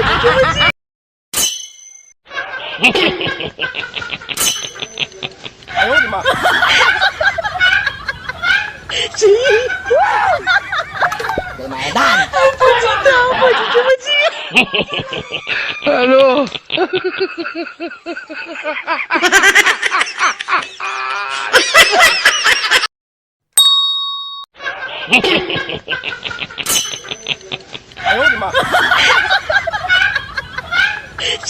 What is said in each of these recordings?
对不起。哎呦我的妈！谁？我买单。不知道，我就这么记。 Hello。哎呦我的妈！谁？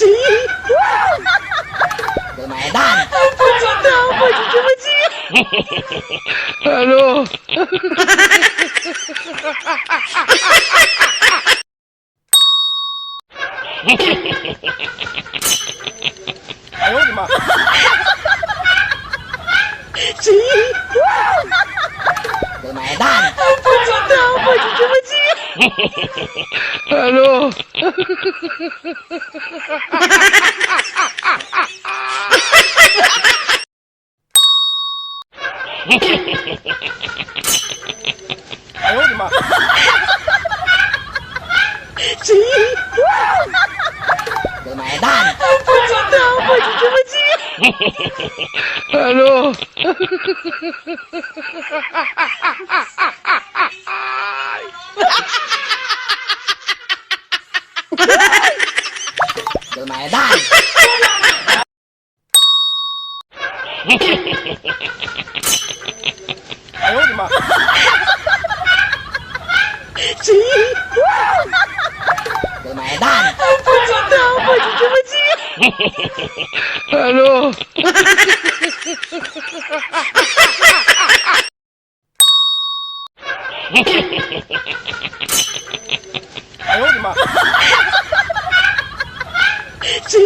我买单。不知道，我就这么记。 Hello。哎呦我的妈！谁？我买单。不知道，我就这么记。 Hello。哎呦我的妈！谁？我买单。不知道，我就这么记。 Hello。我买单。哎呦我的妈！谁？我买单。不知道，我就这么记。 Hello。哎呦我的妈！谁？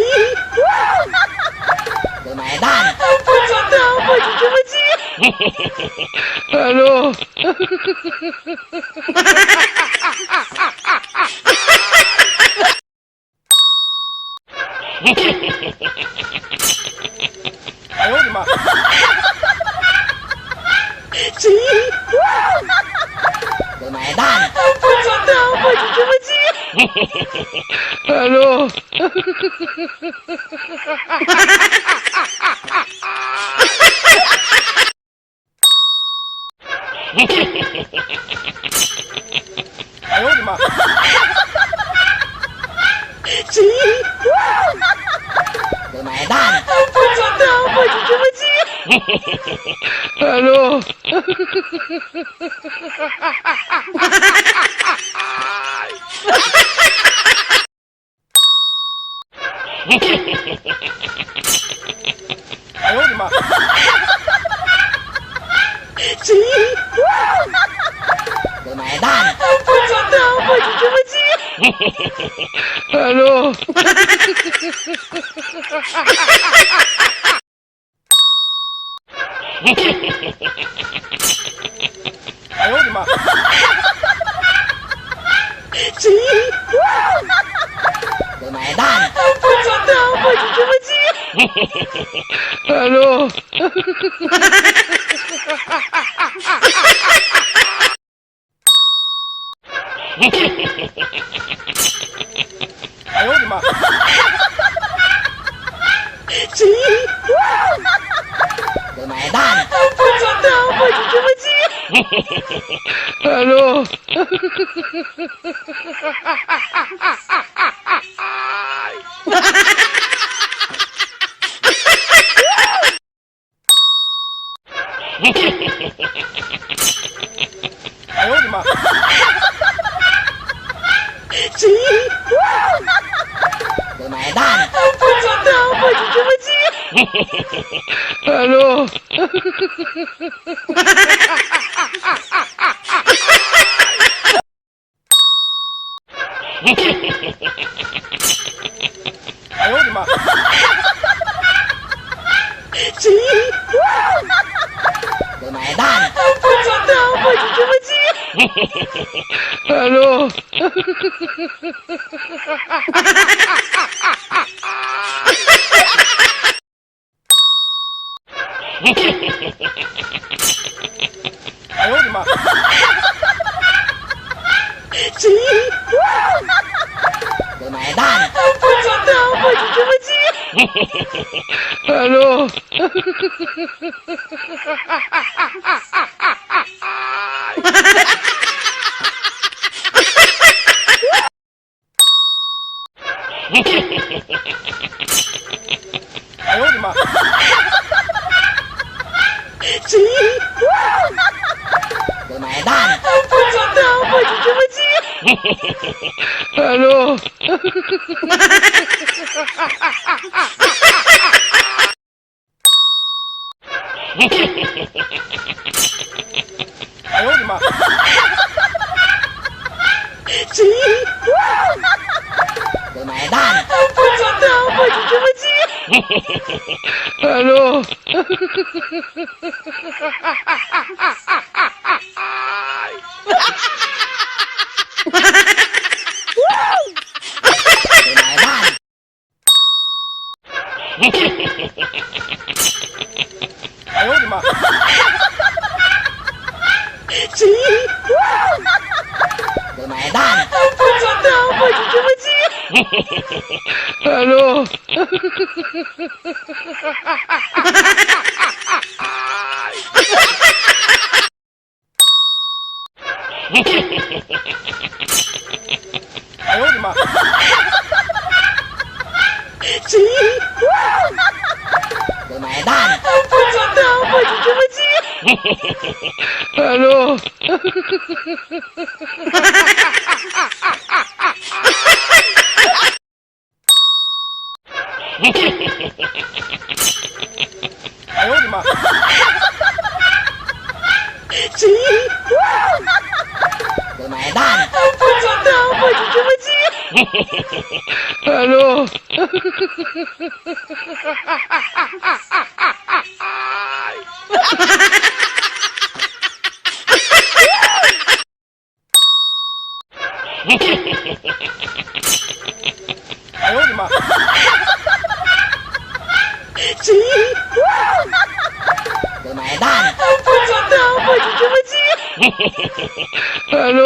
我买单。不知道，我就这么记。 Hello。哎呦我的妈！谁？我买单。不知道，我就这么记。 Hello。哎呦我的妈！谁？我买单。不知道，我就这么记。 Hello。哎呦我的妈！谁？我买单。不知道，我就这么记。 Hello。哎呦我的妈！谁？我买单。不知道，我就这么记。 Hello。哎呦我的妈！谁？我买单。不知道，我就这么记。 Hello。哎呦我的妈！谁？我买单。不知道，我就这么记。 Hello。哎呦我的妈！谁？我买单。不知道，我就这么记。 Hello。哎呦我的妈！谁？我买买单！不知道我就这么记。Hello。哎呦我的妈！谁？我买单！不知道我就这么记。Hello。哎呦我的妈！谁？我买单！不知道我就这么记。Hello。我买单！哎呦我的妈！谁？我买单！不知道我就这么记。Hello。哎呦我的妈！谁？我买单！不知道我就这么记。Hello。哎呦我的妈！谁？我买单！不知道我就这么记。Hello。哎呦我的妈！谁？我买单！不知道我就这么记。Hello。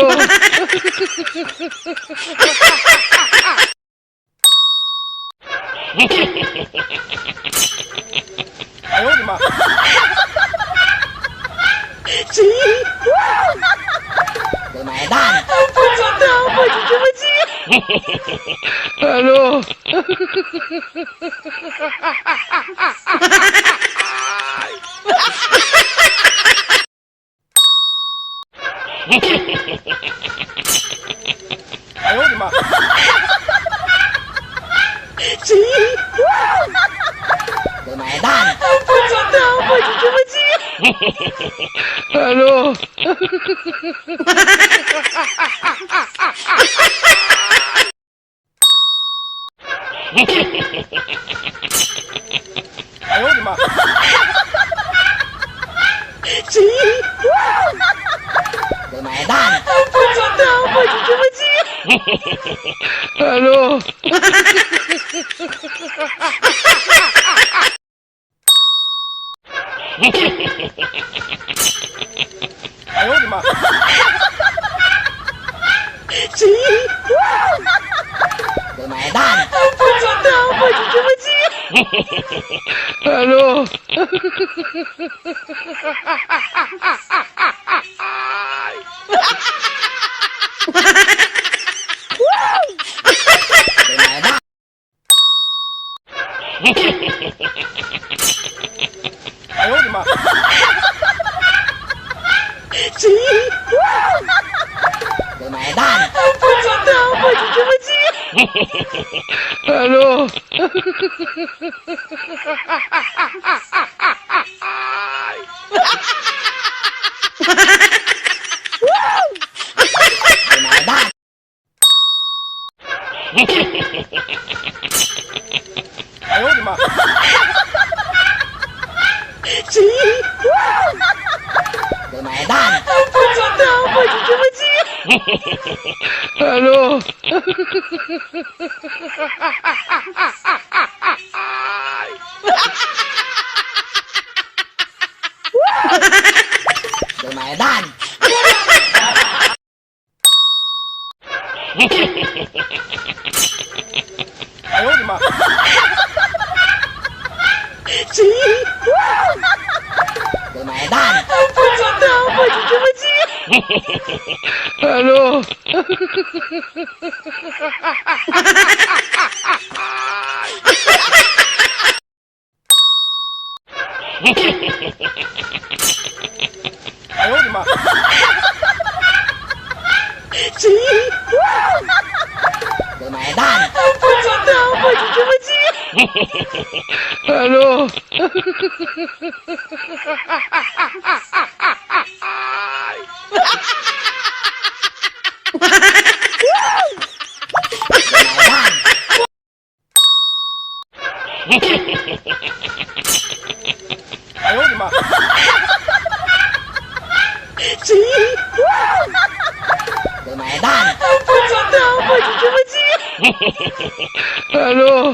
哎呦我的妈！谁？我买单！不知道我就这么记。Hello。哎呦我的妈！谁？我买单！不知道我就这么记。Hello。哎呦我的妈！谁？我买单！不知道我就这么记。Hello。哎呦我的妈！谁？我买单！不知道我就这么记。Hello。我买单！哎呦我的妈！谁？我买单！不知道我就这么记。Hello。我买单！哎呦我的妈！谁？我买单！不知道我就这么记。Hello。我买单！哎呦我的妈！谁？我买单。不知道，我就这么记。Hello。哎呦我的妈！谁？我买单。不知道，我就这么记。Hello。我买单。哎呦我的妈！谁？我买单。不知道，我就这么记。Hello。